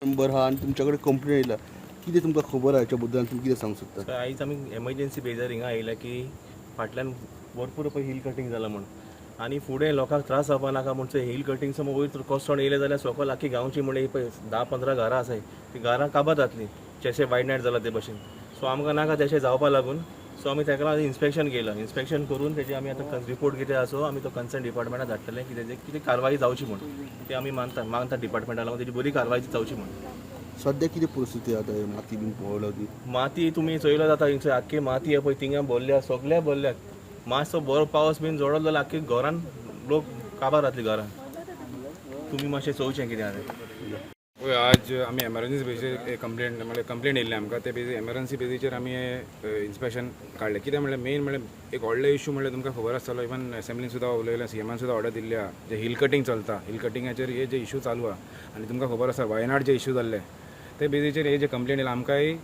Member आहा आनी तुमच्या कडेन कंप्लेन येयला. कितें तुमकां खबर आहा हेच्या बद्दल आनी तुमी कितें सांगूंक सोदता? तर आयज आमी एमर्जन्सी बेजार हिंगा आयल्या की फाटल्यान भरपूर पळय हिल कटींग जाला म्हूण आनी फुडें लोकांक त्रास जावपा नाका म्हूण हिल कटींग समज वयर कोसळोन येयलें जाल्यार सकयल आख्खी गांवची म्हणजे पळय 10-15 घरां आसाय, ती घरां काबार जातलीं जशें वायनाड जालां ते भशेन. सो आमकां नाका तशें जावपा लागून. सो आमी ताका लागून इन्स्पेक्शन केलां. इन्स्पेक्शन करून तेजी आमी आतां रिपोर्ट कितें आसा आमी तो कन्सर्न डिपार्टमेंटाक धाडटले की तेजे कितें कारवाई जावची म्हूण. ते आमी मानता मागता डिपार्टमेंटा लागून तेजी बरी कारवाई जावची म्हूण. सद्या कितें परिस्थिती आहा आतां? माती बीन पळयला ती? माती तुमी चोयलो जाता, हिंगसर आख्खी माती आहा पळय, थिंगा भरल्या, सगल्या भरल्या. मातसो बरो पावस बीन जोडलो जाल्यार आख्खी घरान लोक काबार जातली घरान. तुमी मातशें चोवचें कितें आहा तें. हय, आज आमी एमरजन्सी बेजीर कंप्लेन, म्हणल्यार कंप्लेन येयल्ली आमकां, ते बेजीर, एमरजन्सी बेजीचेर आमी इन्स्पेक्शन काडलें. कितें म्हणल्यार मेन म्हणल्यार एक व्हडलो इशू म्हणल्यार तुमकां खबर आसतलो, इवन एसेंब्लीन सुद्दां उलयलें, सीएमान सुद्दां ऑर्डर दिल्ली आहा, जे हिल कटींग चलता, हिल कटिंगाचेर हे जे इशू चालू आहा आनी तुमकां खबर आसा वायनाड जे इशू जाल्ले ते बेजीचेर हे जे कंप्लेन येयले. आमकांय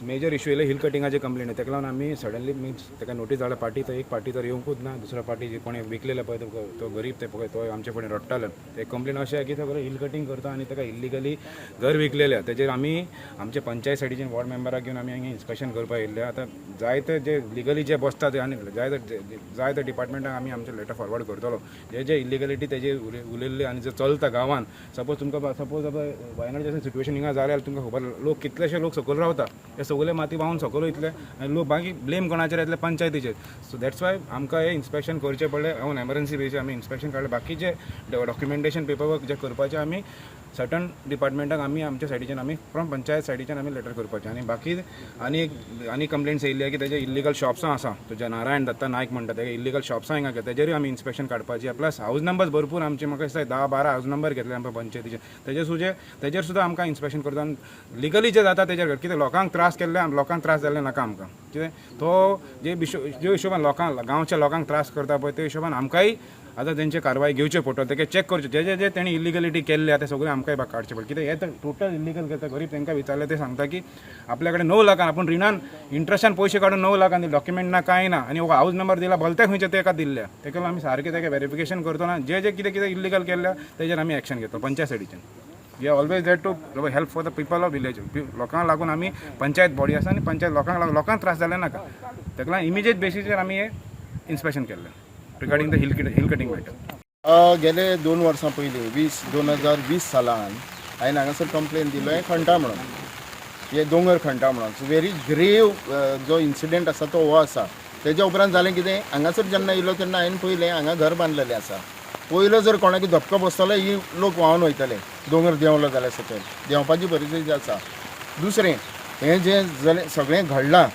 मेजर इशू येयले, हिल कटिंगाचे कंप्लेन. ताका लागून आमी सडनली मिन्स ताका नोटीस धाडल्या. पार्टी तर एक पार्टी तर येवंकूच ना. दुसऱ्या पार्टी जे कोणें विकलेले पळय तो गरीब ते पळय तो आमचे फुडें रडटालो. ते कंप्लेन अशें आहा की सगळें हिल कटींग करता आनी ताका इल्लिगली घर विकलेले. तेजेर आमी आमचे पंचायत सायडीचे वॉर्ड मेंबराक घेवन आमी हांगा इन्स्पेक्शन करपाक येयल्ले. आतां जायते जे लिगली जे बसता ते आनी जायते जायते डिपार्टमेंटाक आमी आमचे लेटर फॉरवर्ड करतलो, जे जे इल्लिगलिटी तेजे उलयल्ले आनी जे चलता गांवान. सपोज तुमकां, सपोज आतां वायनाड सिट्युएशन हिंगा जालें जाल्यार तुमकां खबर, लोक कितलेशे लोक सकयल रावता, हे सगळे माती व्हांवन सकयल वयतले आनी लोक मागीर ब्लेम कोणाचेर येतले? पंचायतीचेर. सो that's why आमकां हें इन्स्पेक्शन करचें पडलें. ऑन एमरजन्सी बेजीस आमी इन्स्पेक्शन काडलें. बाकीचे डॉक्युमेंटेशन, पेपर वर्क जे करपाचें, आमी सर्टन डिपार्टमेंटाक आमी आमच्या सायडीच्यान, आमी फ्रॉम पंचायत सायडीच्यान आमी लेटर करपाचें. आनी बाकी आनी एक आनी कंप्लेंट्स येयल्ली की तेजे इल्लिगल शॉप्सां आसा, तुज्या नारायण दत्ता नायक म्हणटा, तेगे इल्लिगल शॉप्सां हिंगा, तेजेरूय आमी इन्स्पेक्शन काडपाची. प्लस हावज नंबर्स भरपूर आमचे, म्हाका दिसता 10-12 हावज नंबर घेतले आमकां पंचायतीचे, तेजेर सुजे तेजेर सुद्दां आमकां इन्स्पेक्शन करता आनी लिगली जे जाता तेजेर. कितें लोकांक त्रास केल्ले, लोकांक त्रास जाल्ले नाका आमकां. कितें तो जे जे हिशोबान लोकांक, गांवच्या लोकांक त्रास करता पळय, ते हिशोबान आमकांय आतां तेंचे कारवाय घेवचे पडटलो. तेका चॅक करचें, जे जे जे तेणी इलिगलिटी केल्ले आहा ते सगळे आमकांय काडचे पडले. कित्याक हे तर टोटल इलिगल करता. गरीब तांकां विचारलें, ते सांगता की आपल्या कडेन 9 लाखान आपूण रिणान इंट्रस्टान पयशे काडून 9 लाखान डॉक्युमेंट ना, कांय ना आनी हावज नंबर दिला भलते खंयचे तेका दिल्ल्या. तेका लागून आमी सारकें तेका वेरिफिकेशन करतना जे जे कितें कितें इलिगल केल्ल्या तेजेर आमी एक्शन घेतलो पंचायत सायडीच्यान. We are always there to help for the people of village. लोकांक लागून आमी पंचायत बॉडी आसा आनी पंचायत लोकांक लागून, लोकांक त्रास जाले नाका, ताका लागून इमिजिएट बेसीचेर आमी हे इन्स्पेक्शन केल्लें regarding the hill cutting matter. गेले 2 वर्सां पयलीं 2020 सालान हांवें हांगासर कंप्लेन दिलो, हें खणटा म्हणून, हे दोंगर खणटा म्हणून. व्हेरी ग्रेव जो इन्सिडंट आसा तो हो आसा. तेज्या उपरांत जालें कितें, हांगासर जेन्ना येयलो तेन्ना हांवें पळयलें, हांगा घर बांदलेलें आसा. पयलो जर कोणाक धपको बसतलो, ही लोक व्हांवन वयतले. दोंगर देंवलो जाल्यार सकयल देंवपाची परिस्थिती आसा. दुसरें, हें जें जालें सगळें घडलां,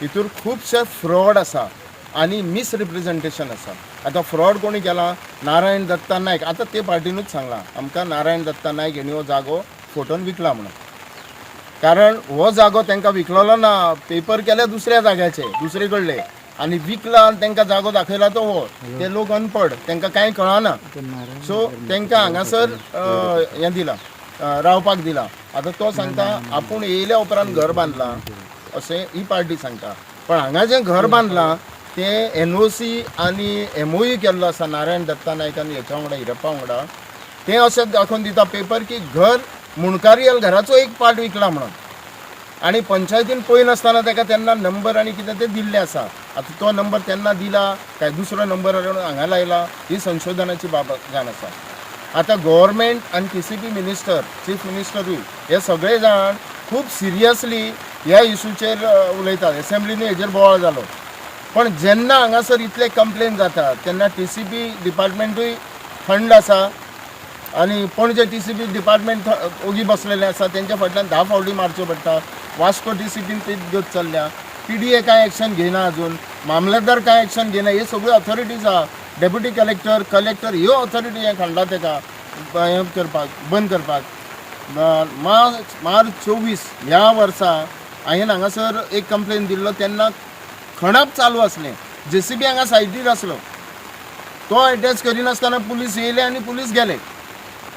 हितूर खुबशे फ्रॉड आसा आनी मिसरिप्रेझेंटेशन आसा. आतां फ्रॉड कोणी केला? नारायण दत्ता नायक. आतां ते पार्टीनूच सांगलां आमकां, नारायण दत्ता नायक हेणी हो जागो फोटोन विकला म्हणून. कारण हो जागो तांकां विकलेलो ना. पेपर केले दुसऱ्या जाग्याचे, दुसरे कडले आनी विकला आनी तांकां जागो दाखयला तो हो. ते लोक अनपड, तांकां कांय कळना. सो तांकां हांगासर हें दिलां, रावपाक दिलां. आतां तो सांगता आपूण येयल्या उपरांत घर बांदलां अशें ही पार्टी सांगता. पण हांगा जें घर बांदलां तें एनओसी आनी एमओयू केल्लो आसा नारायण दत्ता नायक आनी हेच्या वांगडा, हिरप्पा वांगडा. तें अशें दाखोवन दिता पेपर की घर मुणकारियल घराचो एक पार्ट विकला म्हणून आनी पंचायतीन पळयनासतना ताका तेन्ना नंबर आनी कितें तें दिल्लें आसा. आतां तो नंबर तेन्ना दिला काय दुसरो नंबर हाडून हांगा लायला, ही संशोधनाची बाब जावन आसा. आतां गव्हर्मेंट आनी टीसीपी मिनिस्टर, चीफ मिनिस्टरूय हे सगळे जाण खूब सिरियसली ह्या इशूचेर उलयतात. एसेंब्लीनूय हेजेर बोवाळ जालो. पण जेन्ना हांगासर इतले कंप्लेन जाता तेन्ना टीसीपी डिपार्टमेंटूय थंड आसा आनी पणजे टीसीपी डिपार्टमेंट ओगी बसलेलें आसा. तेंच्या फाटल्यान 10 फावटी मारच्यो पडटा. वास्को टीसीपीन तीच गत चल्ल्या. पीडीए कांय एक्शन घेयना अजून, मामलेदार कांय एक्शन घेयना. हे सगळ्यो ऑथॉरिटीज आहा, डेप्युटी कलेक्टर, कलेक्टर, ह्यो ऑथॉरिटी हें खणला तेका हें करपाक, बंद करपाक. मार्च मार्च 24 ह्या वर्सा हांवें हांगासर एक कंप्लेन दिल्लो. तेन्ना खणप चालू आसलें. जेसीबी हांगा सायडीर आसलो, तो एटॅच करिनासतना पुलीस येयले आनी पुलीस गेले,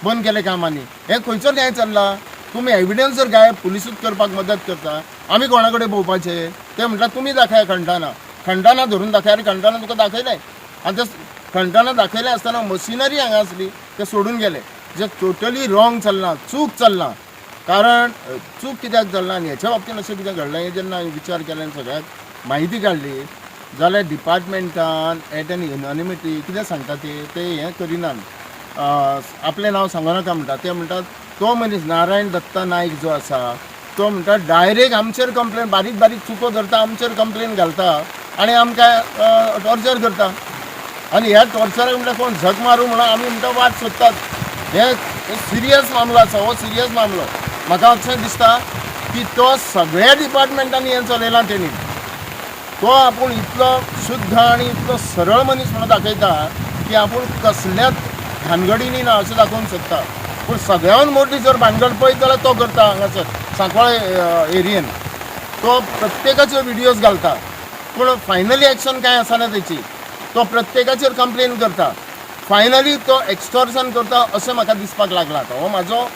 बंद केले कामांनी. हें खंयचो न्याय चल्ला? तुमी एविडन्स जर गायब, पुलिसूच करपाक मदत करता. आमी कोणा कडेन भोंवपाचे? ते म्हणटा तुमी दाखया खणटाना, खणटाना धरून दाखया. आनी खणटाना तुका दाखयलें आनी ते खणटाना दाखयलें आसतना मशिनरी हांगा आसली, ते सोडून गेले. जे टोटली रॉंग चल्लां, चूक चल्लां. कारण चूक कित्याक जाली आनी हेच्या बाबतीन अशें कितें घडलें हें जेन्ना हांवें विचार केलो आनी सगळ्याक म्हायती काडली जाल्यार डिपार्टमेंटान एट एन युनानिमिटी कितें सांगता ते ते हें करिनात, आपलें नांव सांगू नाका म्हणटा. ते म्हणटात तो मनीस नारायण दत्ता नायक जो आसा तो म्हणटा डायरेक्ट आमचेर कंप्लेन, बारीक बारीक चुको धरता, आमचेर कंप्लेन घालता आनी आमकां टॉर्चर करता. आनी ह्या टॉर्चराक म्हणल्यार कोण झक मारूं म्हणून आमी म्हणटा वाट सोदतात. हे सिरियस मामलो आसा, हो सिरियस मामलो. म्हाका अशें दिसता की तो सगळ्या डिपार्टमेंटांनी हें चलयलां तेणी. तो आपूण इतलो शुद्ध आनी इतलो सरळ मनीस म्हणून दाखयता की आपूण कसल्याच भानगडींनी ना अशें दाखोवंक सोदता, पूण सगळ्यान मोठी जर भानगड पळयत जाल्यार तो करता. हांगासर सांकवाळे एरियेन तो प्रत्येकाचे व्हिडियोज घालता, पूण फायनली एक्शन कांय आसना तेची. तो प्रत्येकाचेर कंप्लेन करता, फायनली तो एक्स्टॉर्शन करता अशें म्हाका दिसपाक लागलां आतां. हो म्हाजो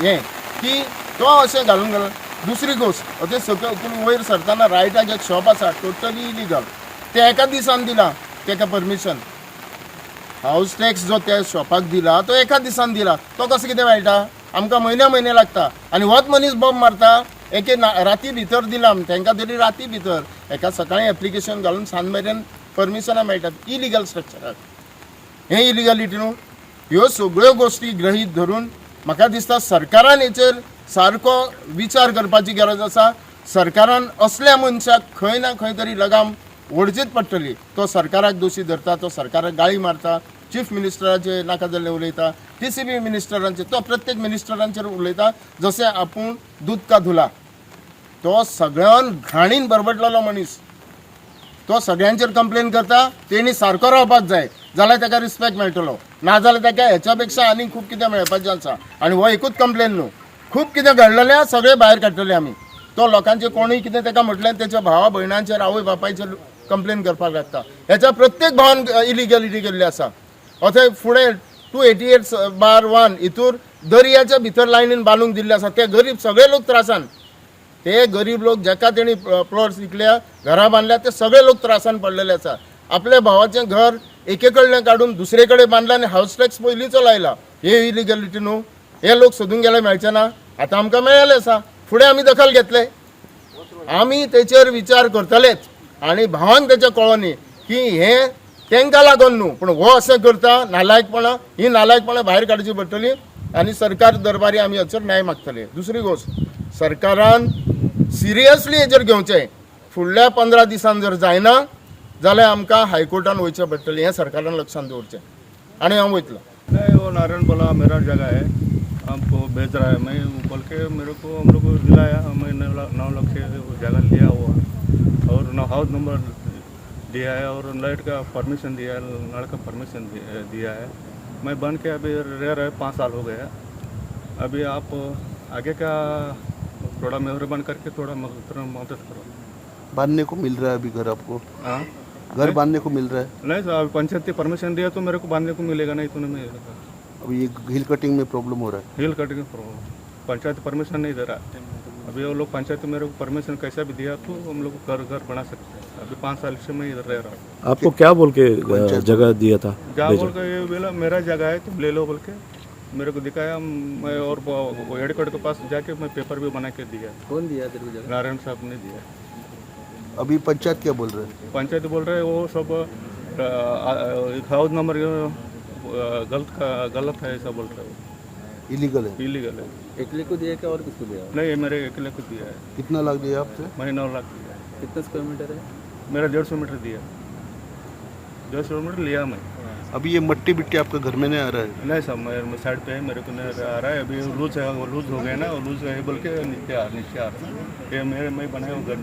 हें की तो अशें घालून घालून. दुसरी गोश्ट, अशें सकयल तुमी वयर सरतना रायटाक एक शॉप आसा, टोटली इलिगल. ते एका दिसान दिला तेका परमिशन. हावस टॅक्स जो त्या शॉपाक दिला तो एका दिसान दिला, तो कसो कितें मेळटा? आमकां म्हयन्या म्हयने लागता. आनी होच मनीस बॉम्ब मारता एके राती भितर दिला तांकां तरी, राती भितर एका सकाळीं एप्लिकेशन घालून सांज मेरेन परमिशनां मेळटात इलिगल स्ट्रक्चराक. हें इलिगलिटी न्हू. ह्यो सगळ्यो गोश्टी गृहीत धरून म्हाका दिसता सरकारान हेचेर सारको विचार करपाची गरज आसा. सरकारान असल्या मनशाक खंय ना खंय तरी लगाम ओडचीच पडटली. तो सरकाराक दोशी धरता, तो सरकाराक गाळी मारता, चीफ मिनिस्टराचेर नाका जाल्लें उलयता, टीसीबी मिनिस्टरांचेर, तो प्रत्येक मिनिस्टरांचेर उलयता जशें आपूण दूद का धुला. तो सगळ्यान घाणीन बरबटलेलो मनीस, तो सगळ्यांचेर कंप्लेन करता. तेणी सारको रावपाक जाय जाल्यार ताका रिस्पेक्ट मेळटलो, ना जाल्यार ताका हेच्या पेक्षा आनीक खूब कितें मेळपाचें आसा. आनी हो एकूच कंप्लेन न्हू, खूब कितें घडलेलें आसा, सगळें भायर काडटले आमी. तो लोकांचे कोणूय कितें ताका म्हटलें तेच्या भावा भयणांचेर, आवय बापायचेर कंप्लेन करपाक लागता. हेच्या प्रत्येक भावान इलिगलिटी केल्ली आसा. अथंय फुडें 288/1 हितूर दर्याच्या भितर लायनीन बांदूंक दिल्ले आसा. ते गरीब सगळे लोक त्रासान, ते गरीब लोक जेका तेणी प्लॉट्स विकल्या, घरां बांदल्या, ते सगळे लोक त्रासान पडलेले आसा. आपल्या भावाचें घर एके कडल्यान काडून दुसरे कडेन बांदला आनी हावस टॅक्स पयलींचो लायला. हे इलिगलिटी न्हू? हे लोक सोदूंक गेले मेळचे ना. आतां आमकां मेळ्ळेले आसा, फुडें आमी दखल घेतले, आमी तेचेर विचार करतलेच. आनी भावांक तेच्या कळोनी न्ही की हें तांकां लागून न्हू, पूण हो अशें करता नालायकपणां, ही नालायकपणां भायर काडची पडटली आनी सरकार दरबारी आमी हाचेर न्याय मागतले. दुसरी गोश्ट, सरकारान सिरियसली हेचेर घेवचें. फुडल्या 15 दिसान जर जायना जाल्यार आमकां हायकोर्टान वयचें पडटलें, हें सरकारान लक्षांत दवरचें आनी हांव वयतलो. नहीं, वो नारायण बोला मेरा जगह है, हमको बेच रहा है. मैं बोल के मेरे को हम लोग को दिलाया. मैं 9 लाख, 9 लाख से वो जगह लिया हुआ और नौ हाउस नंबर दिया है और लाइट का परमिशन दिया है, नल का परमिशन दिया है. मैं बन के अभी रह रहे 5 साल हो गया. अभी आप आगे का थोड़ा मेहरबान करके थोड़ा मदद करो. बांधने को मिल रहा है अभी घर आपको? हाँ. घर बांधने को मिल रहा है? नहीं साहब, पंचायत परमिशन दिया तो मेरे को बांधने को मिलेगा, नहीं तो नहीं मिलेगा. अभी ये हिल कटिंग में प्रॉब्लम हो रहा है? Hill cutting problem, panchayat permission नहीं दे रहा अभी. वो लोग पंचायत मेरे को परमिशन कैसा भी दिया तो हम लोग घर घर बना सकते हैं. अभी 5 साल से मैं इधर रह रहा हूँ. आपको क्या बोल के जगह दिया था? जहाँ बोल के ये बोला मेरा जगह है, तुम ले लो बोल के मेरे को दिखाया. मैं और वो हेडकोर्ट के पास जाके मैं पेपर भी बना के दिया. कौन दिया तेरे को जगह? नारायण साहब ने दिया. अभी पंचायत क्या बोल रहे हैं? पंचायत बोल रहे हैं वो सब हाउस नंबर गलत का गलत है, ऐसा बोल रहे हो. इलीगल है? इलीगल है. अकेले को दिया क्या और किसको दिया? नहीं, ये मेरे अकेले को दिया है. कितना लाख दिया आपसे? मैं 9 लाख दिया है. कितना स्क्वायर मीटर है? मेरा 150 मीटर दिया, 150 मीटर लिया मैं. अभी ये मट्टी बिट्टी आपके घर में नहीं आ रहा है? नहीं साहब, मैं साइड पे है, मेरे को नहीं आ रहा है. अभी लूज है, वो लूज हो गया ना, वो लूज है बोल के नीचे आ रहा है. ये मेरे मैं बनाया वो घर.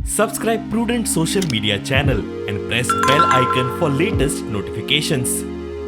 Subscribe Prudent Social Media channel and press bell icon for latest notifications.